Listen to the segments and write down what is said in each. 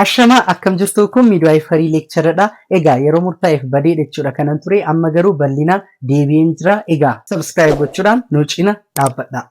Ashamaa, akkam jirtu? Kun midwifery lectureadha. Egaa yeroo murtaa'eef badee jechuudha kanan ture, amma garuu bal'inaan deebi'een jira. Egaa subscribe gochuudhaan nu cina dhaabbadha.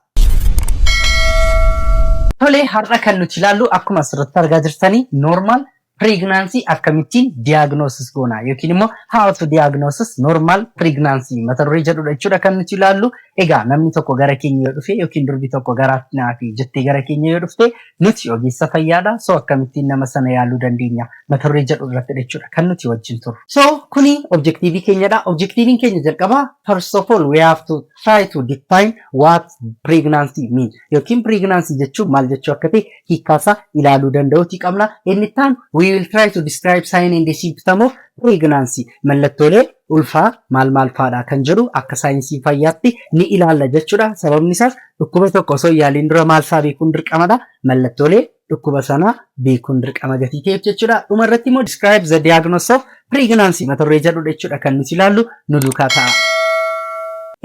Tolee, har'a kan nuti ilaallu akkuma asirratti argaa jirtanii normal pregnancy akkamittiin diagnosis goona yookiin immoo how to diagnosis normal pregnancy mata duree jedhudha jechuudha kan nuti ilaallu. Egaa namni tokko gara keenya yoo dhufe yookiin durbi tokko garaatti naafi jettee gara keenya yoo dhufte, nuti ogeessa fayyaadha. So akkamittiin nama sana yaaluu dandeenya mata duree jedhu irratti jechuudha kan nuti wajjin turru. So kuni objectiveii keenyadha. Objectiveiin keenya jalqabaa, first of all, we have to try to define what pregnancy mean yookiin pregnancy jechuun maal jechuu akka ta'e hiikkaasaa ilaaluu danda'uutii qabna. Inni itti aanu, we will try to describe sign and symptom of pregnancy, mallattoolee ulfaa maal maal faadha kan jedhu akka saayinsii fayyaatti ni ilaalla jechuudha. Sababni isaas dhukkuba tokko osoo yaaliin dura maal isaa beekuun dirqamadha. Mallattoolee dhukkuba sanaa beekuun dirqama gatii ta'eef jechuudha. Dhuma irratti immoo describe the diagnosis of pregnancy mata duree jedhudha jechuudha kan nuti ilaallu, nu duukaa ta'a.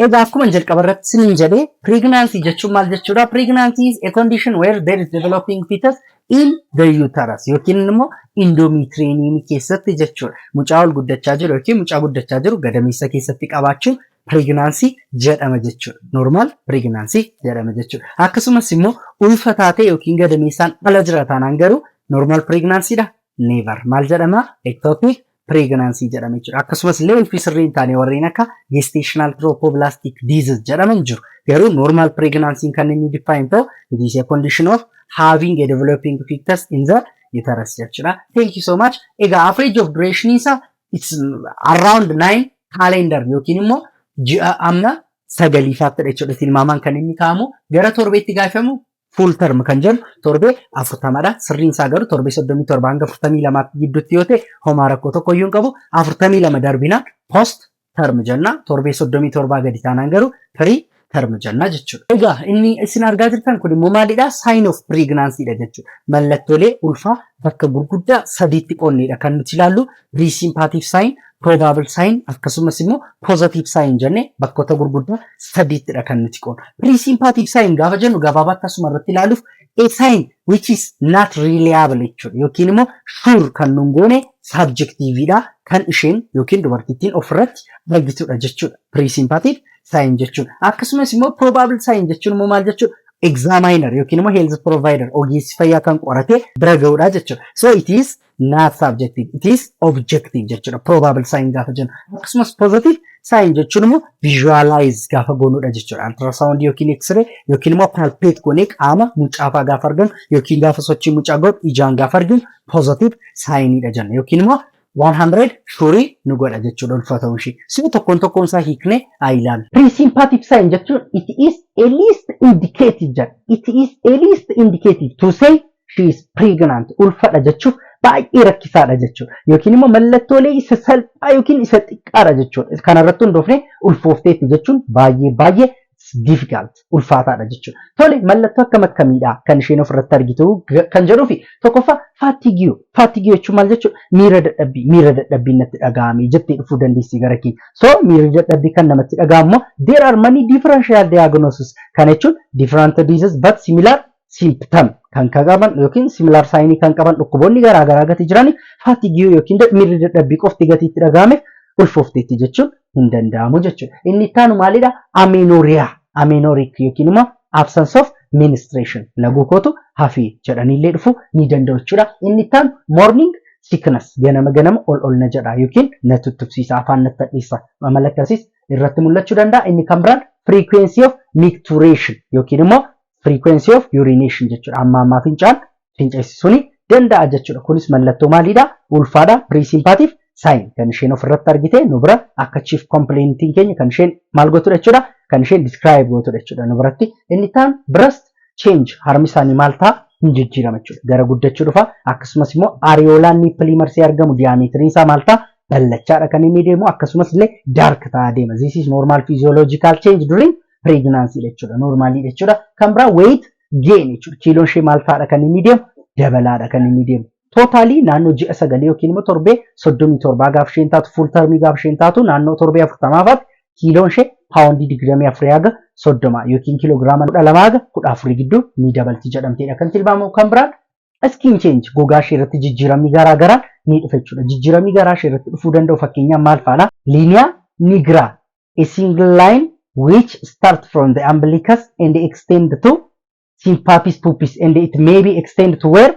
Egaa akkuma jalqaba irratti isiniin jedhee, pregnancy jechuun maal jechuudha? Pregnancy is a condition where there is developing fetus in the uterus yookiin immoo endometrium keessatti jechuudha. Mucaa ol guddachaa jiru yookiin mucaa guddachaa jiru gadameessa keessatti qabaachuun pregnancy jedhama jechuudha. Normal pregnancy jedhama jechuudha. Akkasumas immoo ulfa taatee yookiin gadameessaan ala jira taanaan garuu normal pregnancy dha? Never. Maal jedhama? Ectopic pregnancy jedhama jechuudha. Akkasumas illee ulfi sirrii hin taane warreen akka gestational trophoblastic disease jedhaman jiru. Garuu normal pregnancy kan inni define ta'u, it is a condition of having a developing fetus in the uterus jechuudha. Thank you so much. Egaa average of duration isaa, it's around 9 calendar yookiin immoo ji'a amma sagaliifaatti jechuudha. Tilmaamaan kan inni kaa'amu gara torbeetti gaafamu full term kan jennu torbee 40dha. Sirriin isaa garuu torbee 37 hanga 42 gidduutti yoo ta'e homaa rakkoo tokko iyyuu hin qabu. 42 darbinaan post term jenna. Torbee 37 gadi taanaan garuu pre term jenna jechuudha. Egaa inni isin argaa jirtan kun immoo maalidha? Sign of pregnancy dha jechuudha. Mallattoolee ulfaa bakka gurguddaa sadiitti qoonnedha kan nuti ilaallu. Presumptive sign, probable sign, akkasumas immoo positive sign jennee bakkoota gurguddaa sadiittidha kan nuti qoonnu. Presumptive sign gaafa jennu, gabaabaatti asuma irratti ilaaluuf, a sign which is not reliable jechuudha yookiin immoo sure kan nun goone, subjectiveidha kan isheen yookiin dubartittiin ofirratti argitudha jechuudha. Presumptive sign jechuudha. Akkasumas immoo probable sign jechuun immoo maal jechuudha? Examiner yookiin immoo health provider, ogeessi fayyaa kan qoratee bira ga'uudha jechuudha. So it is not subjective, it is objective jechuudha. Probable sign gaafa jennu. Akkasumas positive sign jechuun immoo visualize gaafa goonuudha jechuudha. Ultrasound yookiin X-ray yookiin immoo palpate goonee qaama mucaafaa gaafa arginu yookiin gaafa sochii mucaa godhu ijaan gaafa arginu positive signidha jenna yookiin immoo 100 sure nu godha jechuudha ulfa ta'uu ishee. Si tokkoon tokkoon isaa hiiknee haa ilaallu. Presumptive sign jechuun it is a least indicative jedha. It is a least indicative to say she is pregnant. Ulfadha jechuuf baay'ee rakkisaadha jechuudha. Yookiin immoo mallattoolee isa salphaa yookiin isa xiqqaadha jechuudha. Kanarratti hundoofnee ulfoofteetti jechuun baay'ee baay'ee difficult, ulfaataadha jechuudha. Tole, mallattoo akkam akkamiidha kan isheen ofirratti argitu kan jedhuu fi tokkoffaa fatigue. Fatigue jechuun maal jechuudha? Miira dadhabbii. Miira dadhabbii natti dhaga'ame jettee dhufuu dandeessi gara keenya. So miira dadhabbii kan namatti dhaga'amu, there are many differential diagnosis. Kana jechuun different diseases but similar symptom kan qaban yookiin similar sign kan qaban dhukkuboonni garaa garaa gati jiran, fatigue yookiin miirri dadhabbii qofti gatiitti dhaga'ame ulfoofteetti jechuun hin danda'amu jechuudha. Inni itti aanu maalidha? Amenorrhea. Amenorrheic yookiin immoo absence of menstruation, laguu kootu hafee jedhaniillee dhufuu ni danda'u jechuudha. Inni itti aanu morning sickness, ganama ganama ol ol na jedha yookiin na tuttubsiisa, afaan natti hadheessa, amala akkasiis irratti mul'achuu danda'a. Inni kan biraan frequency of micturition yookiin immoo frequency of urination jechuudha. Amma ammaa fincaan finceessisuu ni danda'a jechuudha. Kunis mallattoo maaliidha? Ulfaadha. Presumptive sign kan isheen ofirratti argite nu bira akka chief complaintiin keenya kan isheen maal gootudha jechuudha? Kan isheen describe gootudha jechuudha nu biratti. Inni taan breast change, harmi isaanii maal ta'a? Hin jijjiirama jechuudha. Gara guddachuu dhufa. Akkasumas immoo areolaan nipple marsee argamu diameteriin isaa maal ta'a? Ballachaadha kan inni deemu, akkasumas illee dark ta'aa deema. This is normal physiological change during pregnancy jechuudha. Normalii jechuudha. Kan biraa weight gain jechuudha. Kiiloon ishee maal ta'aadha kan inni deemu? Dabalaadha kan inni deemu. Totalii naannoo ji'a 9 yookiin immoo torbee 37 gaaf isheen taatu, full termii gaaf isheen taatu, naannoo torbee 40ffaatti kiiloon ishee paawundii 24 haga 30 yookiin kiiloogiraama 12 haga 14 gidduu ni dabalti jedhamteedha kan tilmaamamu. Kan biraan Skin change, gogaa ishee irratti jijjiiramni garaa garaa ni dhufa jechuudha. Jijjiiramni garaa ishee irratti dhufuu danda'u fakkeenyaaf maal fa'aadha? Linea nigra, a single line which start from the umbilicus and extend to symphysis pubis, and it may be extend to where?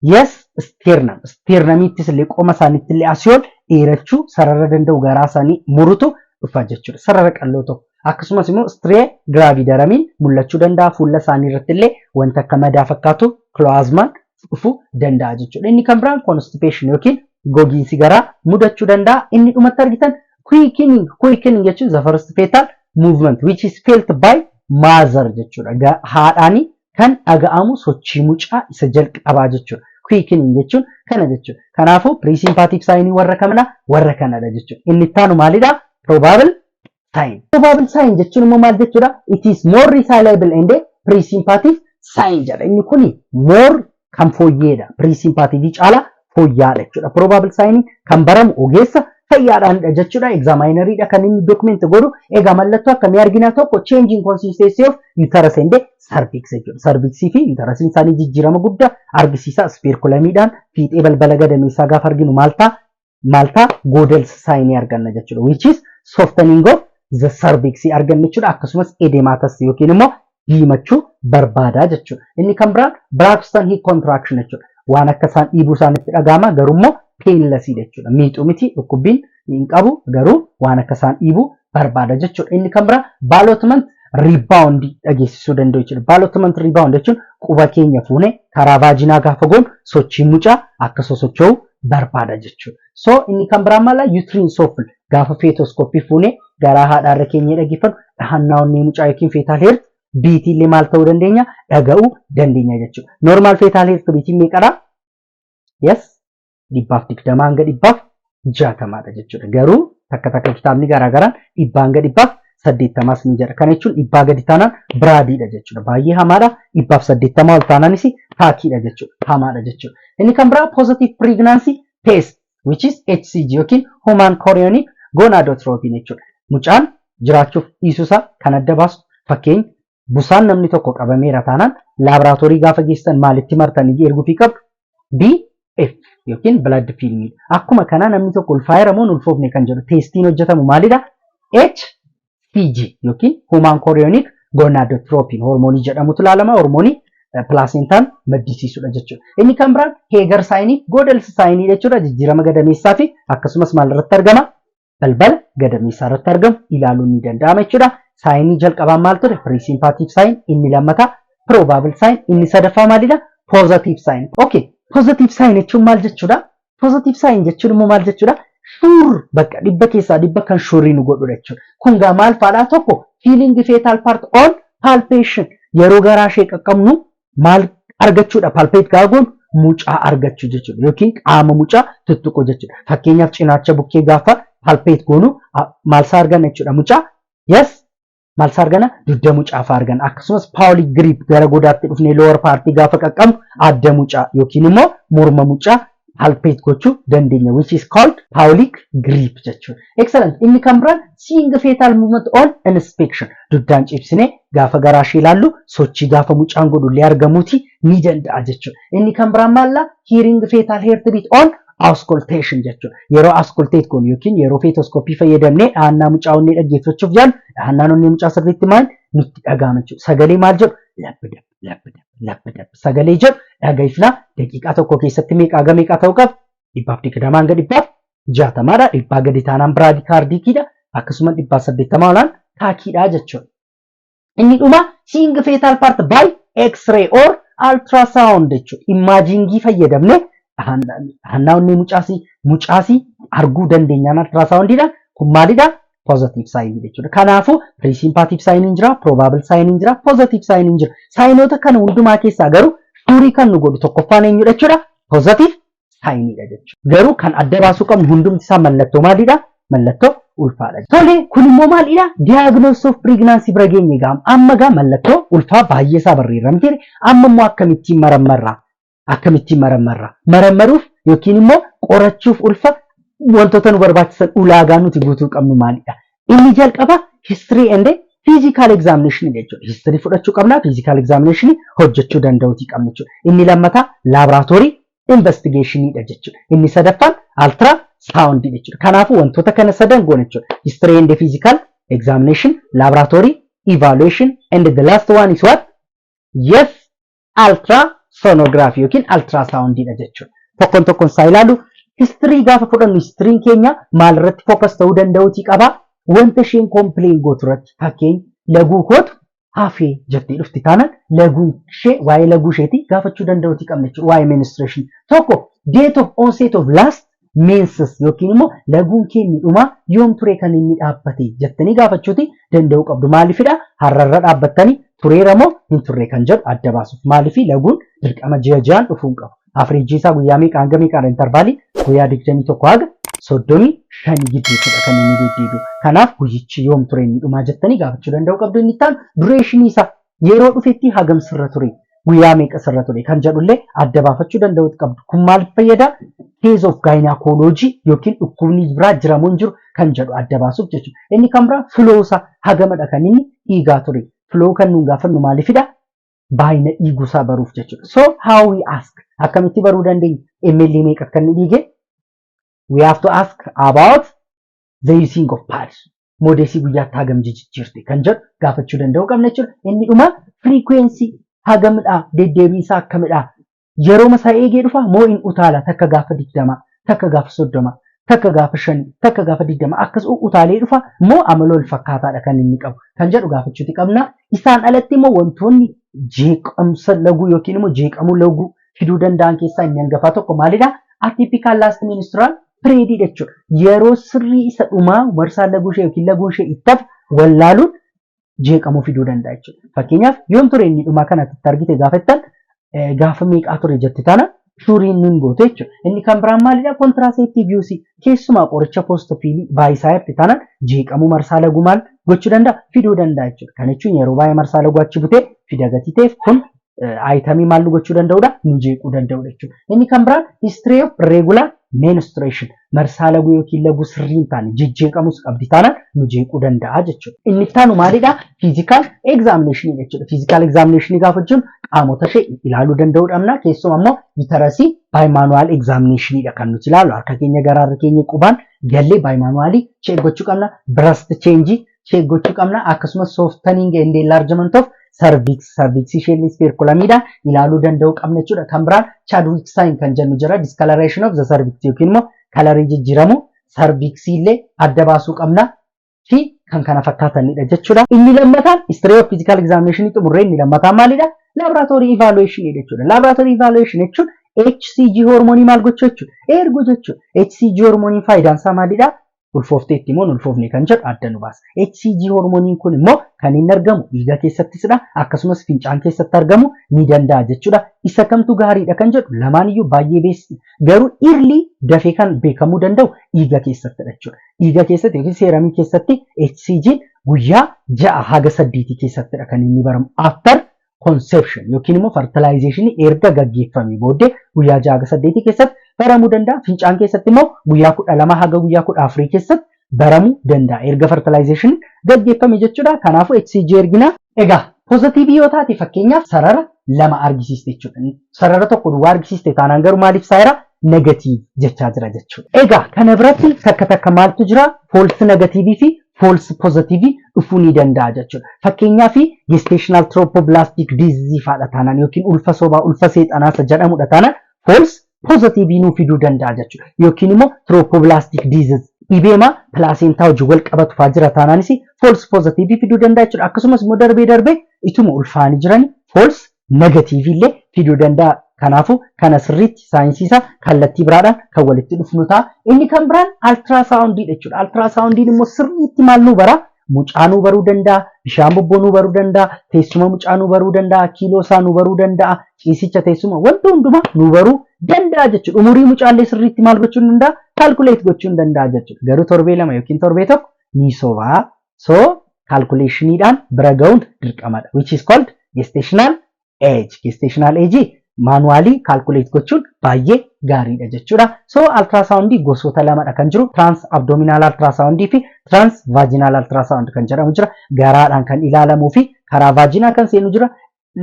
Yes, sternum. Sternumittis illee, qoma isaaniitti illee asii ol dheerachuu sarara danda'u garaa isaanii murutu dhufa jechuudha. Sarara qalloo tokko. Akkasumas immoo striae gravidarumiin mul'achuu danda'a. Fuula isaanii irratti illee wanta akka madaa fakkaatu, chloasmaan, dhufuu danda'a jechuudha. Inni kan biraan constipation yookiin gogiinsi garaa mudachuu danda'a. Inni dhumatti argitan quickening. Quickening jechuun the first fetal movement which is felt by mother jechuudha. Haadhaanii kan dhaga'amu sochii mucaa isa jalqabaa jechuudha. Quickening jechuun kana jechuudha. Kanaafuu presymptomatic sign warra kamidha? Warra kanadha jechuudha. Inni itti aanu maalidha? Probable sign. Probable sign jechuun immoo maal jechuudha? It is more reliable and presymptomatic sign jedha. Inni kuni more kan fooyyeedha. Presymptomatic caalaa fooyyaadha jechuudha. Probable sign kan baramu ogeessa fayyaadhaanidha jechuudha. Examineriidha kan inni document godhu. Egaa mallattoo akkamii argina? Tokko, change in consistency of uterus and cervix jechuudha. Cervixii fi uterusiin isaanii jijjiirama guddaa argisiisa. Speculumiidhaan fiixee balbala gadameessaa gaafa arginu maal ta'a? Maal ta'a? Goodell's signii arganna jechuudha. Which is softening of the cervix arganna jechuudha. Akkasumas edematous yookiin immoo diimachuu barbaada jechuudha. Inni kan biraan Braxton Hicks contraction jechuudha. Waan akka isaan dhiibuu isaanitti dhaga'ama, garuu immoo painless jechuudha. Miixuu miti, dhukkubbiin hin qabu, garuu waan akka isaan dhiibuu barbaada jechuudha. Inni kan biraa ballottement rebound dhageessisuu danda'u jechuudha. Ballottement rebound jechuun quba keenya fuune karaa vaginaa gaafa goonu sochii mucaa akka sosocho'u barbaada jechuudha. So inni kan biraa maala? Uterine souffle. Gaafa fetoscopeii fuune garaa haadhaarra keenya dhaggeeffannu, dhahannaa onnee mucaa yookiin fetal heart beatii illee maal ta'uu dandeenya? Dhaga'uu dandeenya jechuudha. Normal fetal heart beatiin meeqadha? Yes, 120 hanga 160dha jechuudha. Garuu takka takka kitaabni garaagaraan 100 hanga 180s ni jedha. Kana jechuun 100 gadi taanaan bradydha jechuudha. Baay'ee hamaadha. 180 ol taanaanis tachydha jechuudha. Hamaadha jechuudha. Inni kan biraa positive pregnancy test, which is HCG yookiin human chorionic gonadotropin jechuudha. Mucaan jiraachuuf dhiisuusaa kan adda baasu, fakkeenya busaan namni tokko qabameera taanaan laaboraatoorii gaafa geessan maalitti martanii erguufii qabdu? BF yookiin blood film. Akkuma kanaa namni tokko ulfaa'eera moo ulfoofne kan jedhu testiin hojjetamu maalidha? HCG yookiin human chorionic gonadotropin hormoonii jedhamutu ilaalama. Hormoonii placentaan maddisiisudha jechuudha. Inni kan biraan Hegar signii, Goodell's signii jechuudha. Jijjiirama gadameessaa fi akkasumas maal irratti argama? Balbala gadameessaa irratti argamu ilaaluun ni danda'ama jechuudha. Signii jalqabaan maal ture? Presymptomatic sign, inni lammataa probable sign, inni sadaffaa maalidha? Positive sign. Okay, positive sign jechuun maal jechuudha? Positive sign jechuun immoo maal jechuudha? Sure, bakka 100% kan sureii nu godhudha jechuudha. Kun gaa maal fa'aadha? Tokko, feeling fetal part on palpation. Yeroo garaa ishee qaqqabnu maal argachuudha? Palpate gaafa goonu mucaa argachuu jechuudha. Yookiin qaama mucaa tuttuquu jechuudha. Fakkeenyaaf cinaacha bukkee gaafa palpate goonu maal isaa arganna jechuudha? Mucaa, yes, maal isaa argana? Dugda mucaa fa'aa argana. Akkasumas Pawlik grip, gara godaatti dhufnee lower partii gaafa qaqqabnu adda mucaa yookiin immoo morma mucaa palpate gochuu dandeenya, which is called Pawlik grip jechuudha. Excellent. Inni kan biraan seeing fetal movement on inspection. Dugdaan cibsinee gaafa garaa ishee ilaallu sochii gaafa mucaan godhu illee argamuuti ni danda'a jechuudha. Inni kan biraan maalla? Hearing fetal heartbeat on auscultation jechuudha. Yeroo auscultate goonu yookiin yeroo fetoscopeii fayyadamnee dhahannaa mucaa onnee dhaggeeffachuuf yaalu, dhahannaan onnee mucaa sirriitti maal nutti dhaga'ama jechuudha. Sagalee maal jedhu? Lub dub, lub dub, lub dub sagalee jedhu dhaga'ifnaa. Daqiiqaa tokko keessatti meeqaa ga meeqaa ta'uu qaba? 120 hanga 160dha. 100 gadi taanaan bradycardiciidha. Akkasuma 180 olaan tachydha jechuudha. Inni dhuma seeing fetal part by x-ray or ultrasound jechuudha. Imagingii fayyadamnee dhahannaa onnee mucaasii arguu dandeenyaan ultrasoundiidhaan, kun maalidha? Positive sign jechuudha. Kanaafuu presymptomatic sign jira, probable sign jira, positive sign jira. Signoota kana hundumaa keessaa garuu sureii kan nu godhu tokkoffaan eenyudha jechuudha? Positive signidha jechuudha. Garuu kan adda baasuu qabnu hundumti isaa mallattoo maalidha? Mallattoo ulfaadha. Tole, kun immoo maalidha? Diagnosis of pregnancy bira geenye gaam. Amma gaa mallattoo ulfaa baay'ee isaa barreerra miti. Amma immoo akkamittiin marammarraa? Akkamittiin marammarraa? Marammaruuf yookiin immoo qorachuuf ulfa wantoota nu barbaachisan, ulaagaa nuti guutuu qabnu maalidha? Inni jalqaba history and Physical examination jechuudha. History fudhachuu qabna, physical examination hojjechuu danda'uutii qabna jechuudha. Inni lammataa laboratory investigationidha jechuudha. Inni sadaffaan ultrasound jechuudha. Kanaafuu wantoota kana sadan goona jechuudha. History and physical examination, laboratory evaluation, and the last one is what? Yes, ultrasonography yookiin ultrasoundidha jechuudha. Tokkoon tokkoon isaa ilaalu. History gaafa fudhannu, historyn keenya maalirratti focus ta'uu danda'uutii qaba? Wanta isheen complain gootu irratti. Fakkeenya, laguu kootu hafee jettee dhufti taanaan, laguu ishee, waa'ee laguu isheetii gaafachuu danda'uutii qabna jechuudha. Waa'ee menstruation tokko, date of onset of last menses yookiin immoo laguun keenya dhumaa yoom ture kan inni dhaabbate jettanii gaafachuuti danda'uu qabdu. Maaliifidha? Har'arra dhaabbattanii tureera moo hin turre kan jedhu adda baasuuf. Maaliifi laguun dirqama ji'a ji'aan dhufuu hin qabu. Average isaa guyyaa meeqa hanga meeqaadha? Intervalii guyyaa 21 haga 35 gidduuttidha kan inni deddeebi'u. Kanaaf guyyichi yoom ture inni dhumaa jettanii gaafachuu danda'uu qabdu. Inni itti aanu duration isaa, yeroo dhufetti hagam sirra ture, guyyaa meeqa sirra ture kan jedhullee adda baafachuu danda'uu qabdu. Kun maal fayyada? Case of gynecology yookiin dhukkubni biraa jiramoo hin jiru kan jedhu adda baasuuf jechuudha. Inni kan biraa flow isaa, hagamadha kan inni dhiigaa ture. Flow kan nuun gaafannu maaliifidha? Baay'ina dhiiguusaa baruuf jechuudha. So how we ask? Akkamitti baruu dandeenya? ML meeqa akka inni dhiige? We have to ask about the using of pads. Modesii guyyaatti hagam jijjiirte kan jedhu gaafachuu danda'uu qabna jechuudha. Inni dhuma frequency, hagamidha, deddeebiin isaa akkamidha? Yeroo masaa eegee dhufa moo in utaala? Takka gaafa 20, takka gaafa 30, takka gaafa 5, takka gaafa 20 akkas utaalee dhufa moo amala wal fakkaataadha kan inni qabu kan jedhu gaafachuuti qabna. Isaan alatti immoo wantoonni jeeqamsa laguu yookiin immoo jeeqamuu laguu fiduu danda'an keessaa inni hangafaa tokko maalidha? Atypical last menstrual period jechuudha. Yeroo sirrii isa dhumaa marsaa laguu ishee yookiin laguu ishee itti wallaaluun jeeqamuu fiduu danda'a jechuudha. Fakkeenyaaf, yoom ture inni dhumaa kanatti itti argite gaafattan, gaafa meeqaa ture jette tana sure'iin nun goote jechuudha. Inni kan biraan maalidha? Contraceptive use, keessumaa qoricha post pillii baay'isaa jirti taanaan jeeqamuu marsaa laguu maal gochuu danda'a? Fiduu danda'a jechuudha. Kana jechuun yeroo baay'ee marsaa laguu achi butee fida gatii ta'eef, kun itemii maal nu gochuu danda'udha? Nu jeequu danda'udha jechuudha. Inni kan biraan history of irregular menstruation, marsaa laguu yookiin laguu sirrii hin taane jejjeeqamus qabdi taanaan nu jeequu danda'a jechuudha. Inni itti aanu maalidha? Physical examination jechuudha. Physical examination gaafa jennu qaamota ishee ilaaluu danda'uu dhabna. Keessumaa immoo uterusii bimanual examinationidha kan nuti ilaallu. Harka keenya garaarra keenya qubaan gallee bimanualii check gochuu qabna. Breast change check gochuu qabna. Akkasumas softening and enlargement of cervix, cervix isheen speculumiidha ilaaluu danda'uu qabna jechuudha. Kan biraan Chadwick sign kan jennu jira. Discoloration of the cervix yookiin immoo colorii jijjiiramu cervix illee adda baasuu qabna fi kan kana fakkaatanidha jechuudha. Inni lammataan, history of physical examination xumurree, inni lammataan maalidha? Laboratory evaluation jechuudha. Laboratory evaluation jechuun HCG hormoonii maal gochuu jechuudha? Erguu jechuudha. HCG hormooniin faayidaan isaa maalidha? Ulfoofteetti immoo ulfoofne kan jedhu adda nu baasa. HCG hormooniin kun immoo kan inni argamu dhiiga keessattisidha. Akkasumas fincaan keessatti argamu ni danda'a jechuudha. Isa kamtu gaariidha kan jedhu, lamaan iyyuu baay'ee beeksisa. Garuu early dafee kan beekamuu danda'u dhiiga keessattidha jechuudha. Dhiiga keessatti yookiin serumii keessatti HCG'n guyyaa 6 haga 8 keessattidha kan inni baramu. After conception yookiin immoo fertilization erga gaggeeffamee booddee guyyaa 6 haga 8 keessatti baramuu danda'a. Fincaan keessatti immoo guyyaa 12 haga guyyaa 14 keessatti baramuu danda'a. Erga fertilization gaggeeffame jechuudha. Kanaafuu HCG ergina. Egaa positive yoo taate, fakkeenyaaf, sarara lama argisiiste jechuudha. Sarara tokko duwwaa argisiiste taanaan garuu maaliif saayira? Negative jechaa jira jechuudha. Egaa kana biratti takka takka maaltu jira? False negative fi false positive dhufuu ni danda'a jechuudha. Fakkeenyaaf, gestational trophoblastic disease fa'aadha taanaan yookiin ulfa sobaa, ulfa seexanaa isa jedhamudha taanaan, false positive nuu fiduu danda'a jechuudha. Yookiin immoo trophoblastic disease, dhibeema placenta wajjin wal qabatu fa'aa jira taanaanis, false positive fiduu danda'a jechuudha. Akkasumas immoo darbee darbee ituma ulfaanii jiran false negative illee fiduu danda'a. Kanaafuu kana sirriitti saayinsii isaa kallattii biraadhaan kan walitti dhufnu ta'a. Inni kan biraan ultrasoundiidha jechuudha. Ultrasoundiin immoo sirriitti maal nu bara? Mucaa nu baruu danda'a, bishaan bobboo nu baruu danda'a, teessuma mucaa nu baruu danda'a, kiiloo isaa nu baruu danda'a, ciisicha teessuma, wanta hundumaa nu baruu danda'a jechuudha. Umurii mucaallee sirriitti maal gochuu ni danda'a? Calculate gochuu ni danda'a jechuudha. Garuu torbee 2 yookiin torbee 1 ni sobaa. So calculationiidhaan bira ga'uun dirqamadha. Which is called gestational age. Gestational age Manually calculate gochuun baay'ee gaariidha jechuudha. So ultrasoundii gosoota lamadha kan jiru: trans abdominal ultrasoundii fi trans vaginal ultrasound kan jedhamu jira. Garaadhaan kan ilaalamuu fi karaa vagina kan seenu jira.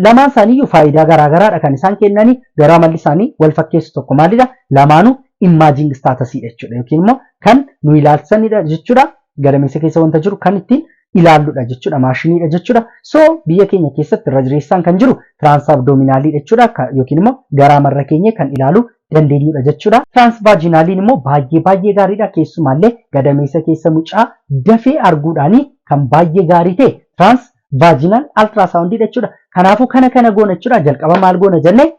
Lamaan isaaniiyyuu faayidaa garaagaraadha kan isaan kennanii, garaa malli isaanii wal fakkeessu tokko maalidha? Lamaanuu imaging statusiidha jechuudha yookiin immoo kan nu ilaalchisanidha jechuudha. Gadameessa keessa wanta jiru kan ittiin ilaalludha jechuudha. Maashiniidha jechuudha. So biyya keenya keessatti irra jireessaan kan jiru transabdominaliidha jechuudha yookiin immoo garaa marra keenya kan ilaaluu dandeenyudha jechuudha. Transvaginaliin immoo baay'ee baay'ee gaariidha. Keessumaallee gadameessa keessa mucaa dafee arguudhaanii kan baay'ee gaarii ta'e transvaginal ultrasoundiidha jechuudha. Kanaafuu kana kana goona jechuudha. Jalqaba maal goona jennee?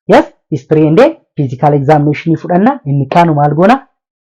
Yes, history and physical examination fudhanna. Inni kaanu maal goona?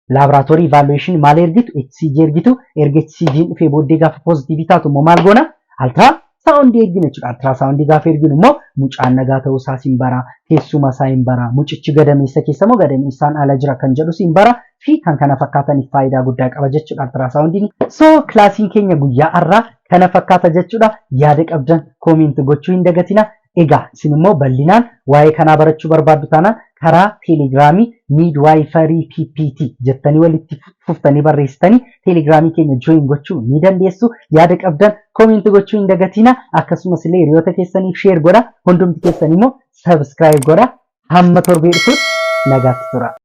Laboratory evaluation maal ergitu? HCG ergitu. Erga HCG dhufee booddee gaafa positive taatu immoo maal goona? Ultrasoundii ergina jechuudha. Ultrasoundii gaafa erginu immoo mucaan nagaa ta'uu isaa siin bara, teessuma isaa hin bara, mucichi gadameessa keessa moo gadameessaan ala jira kan jedhu siin bara fi kan kana fakkaataniif faayidaa guddaa qaba jechuudha ultrasoundiin. So classiin keenya guyyaa har'aa kana fakkaata jechuudha. Yaada qabdan comment gochuu hin dagatina. Egaa isin immoo bal'inaan waa'ee kanaa barachuu barbaaddu taanaan karaa Telegramii Midwifery PPT jettanii walitti fuftanii barreessitanii Telegramii keenya join gochuu ni dandeessu. Yaada qabdan comment gochuu hin dagatina. Akkasumas illee hiriyoota keessaniif share godha. Hundumti keessan immoo subscribe godha. Hamma torbee dhufutti nagaatti tura.